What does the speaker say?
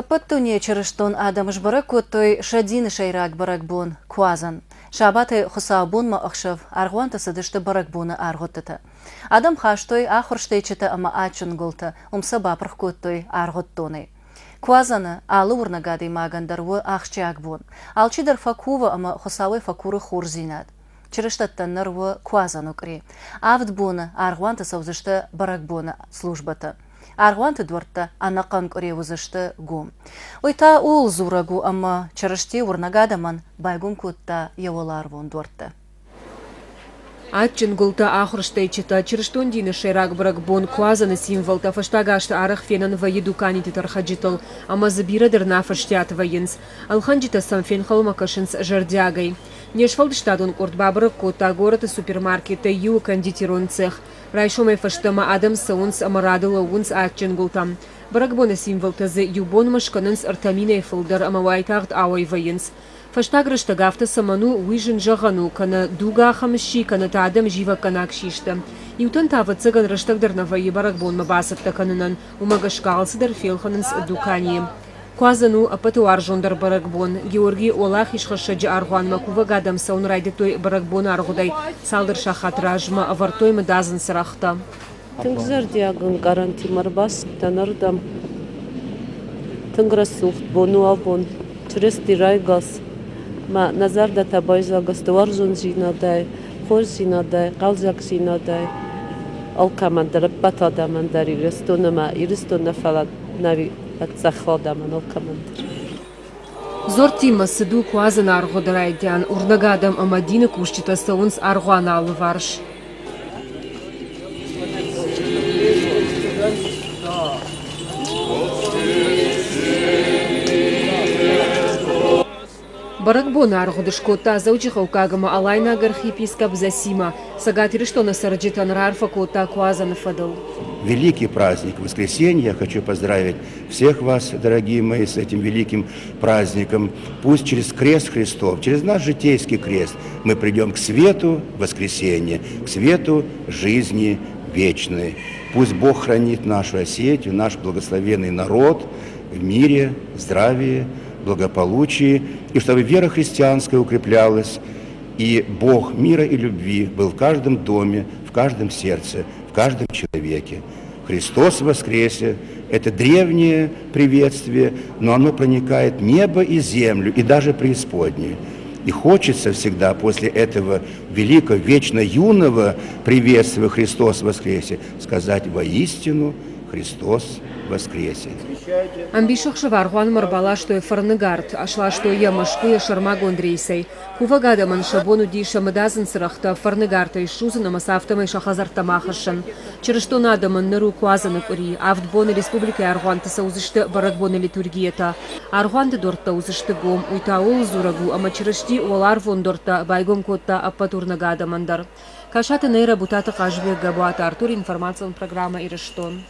Ӕппӕт дунейы чырыстон адӕм сбӕрӕг кодтой сӕ дины сӕйраг бӕрӕгбон Куадзӕн. Сабатӕй хуыцаубонмӕ ӕхсӕв аргъуанты цыдысты бӕрӕгбоны аргъуыдтытӕ. Адӕм хастой ахуырст ӕйчытӕ ӕмӕ адджын гуылтӕ, уым сӕ бапырх кодтой аргъуыддонӕй. Куадзӕны алы уырнӕг адӕймагӕн дӕр у ахсджиаг бон. Алчидӕр фӕкувы ӕмӕ Хуыцауӕй фӕкуры хорздзинад. Чырыстӕттӕн ныр у Куадзӕны къуыри. Авд боны аргъуанты цӕудзысты бӕрӕгбоны службӕтӕ. Аргъуанты дуӕрттӕ ӕнӕхъӕн къуыри уыдзысты гом. Уый та ууыл дзурӕг у, ӕмӕ Чырысти уырнӕг адӕмӕн байгом кодта йӕ уӕларвон дуӕрттӕ. Адджын гуылтӕ, ахуырст ӕйчытӕ, чырыстон дины сӕйраг бӕрӕгбон Куадзӕны символтӕ фӕстаг азты арӕх фенӕн вӕййы дуканиты тӕрхӕджытыл, ӕмӕ дзы бирӕ дӕр нӕ фӕстиат вӕййынц. Ӕлхӕнджытӕ сӕм фенхъӕлмӕ кӕсынц зӕрдиагӕй. Не сфӕлдыстадон къорд бабӕрӕг кодта горӕты супермаркеттӕй иуы кондитерон цех. Райсомӕй фӕстӕмӕ адӕм цӕуынц ӕмӕ рады лӕууынц адджын гуылтӕм. Бӕрӕгбоны символтӕ дзы иу бонмӕ скӕнынц 3000-ӕй фылдӕр ӕмӕ уайтагъд ауӕй вӕййынц. Фӕстаг рӕстӕг афтӕ цӕмӕн у, уый зын зӕгъӕн у, кӕнӕ дуг ахӕм сси, кӕнӕ та адӕм зивӕггӕнаг систы. Иутӕн та, ӕвӕццӕгӕн, рӕстӕг дӕр нӕ вӕййы бӕрӕгбонмӕ бацӕттӕ кӕнынӕн, уымӕ гӕсгӕ алцыдӕр фелхӕнынц дуканийы. Куадзӕн у ӕппӕты уарзондӕр бӕрӕгбон. Георгий Уӕлахизхӕссӕджы аргъуанмӕ кувӕг адӕм цӕуын райдыдтой бӕрӕгбоны аргъуыдӕй. Цалдӕр сахаты размӕ ӕвӕрдтой мыдадзын цырӕгътӕ. Тынг зӕрдиаг ӕнкъарӕнтимӕ ӕрбацыдтӕн ардӕм. Тынг рӕсугъд бон у абон. Чырысти райгас. Мӕ нӕ зӕрдӕтӕ байдзаг сты уарзондзинадӕй, хорздзинадӕй, хъӕлдзӕгдзинадӕй. Алкӕмӕн дӕр, ӕппӕт адӕмӕн дӕр Ирыстон ӕмӕ Ирыстон нӕ, фӕлӕ нӕ паддзахы адӕмӕн алкӕмӕн дӕр. Дзуӕрттимӕ цыд у Куадзӕны аргъуыды райдиан. Уырнӕг адӕм ӕмӕ дины кусджытӕ цӕуынц аргъуаны алыварс. Бӕрӕгбоны аргъуыд скодта Дзӕуджыхъӕуккаг ӕмӕ Алайнаг архиепископ Зосима. Цӕгат Ирыстоны цӕрджытӕн раарфӕ кодта Куадзӕны фӕдыл. Великий праздник Воскресенья. Я хочу поздравить всех вас, дорогие мои, с этим великим праздником. Пусть через крест Христов, через наш житейский крест мы придем к свету воскресения, к свету жизни вечной. Пусть Бог хранит нашу Осетию, наш благословенный народ в мире, здравии, благополучии, и чтобы вера христианская укреплялась, и Бог мира и любви был в каждом доме, в каждом сердце, в каждом человеке. Христос воскресе! Это древнее приветствие, но оно проникает небо и землю, и даже преисподнюю. И хочется всегда после этого великого, вечно юного приветствия «Христос воскресе» сказать воистину «Христос воскресе». Ӕмбисӕхсӕв аргъуанмӕ ӕрбаластой фӕрныгард, сластой йӕ Мӕскуыйӕ сӕрмагонд рейсӕй. Кувӕг адӕмӕн сӕ бон уыди сӕ мыдадзын цырӕгътӕ фӕрныгартӕй ссудзын ӕмӕ сӕ афтӕмӕй сӕ хӕдзӕрттӕм ахӕссын. Чырыстон адӕмӕн ныр у Куадзӕны къуыри. Авд боны республикӕйы аргъуанты цӕудзысты бӕрӕгбоны литургийӕтӕ. Аргъуанты дуӕрттӕ уыдзысты гом. Уый та ууыл дзурӕг у, ӕмӕ Чырысти уӕларвон дуӕрттӕ байгом кодта ӕппӕт уырнӕг адӕмӕн дӕр. Касаты Нейра, Бутаты Хъазбег, Гӕбуаты Артур, информацион программӕ «Ирыстон».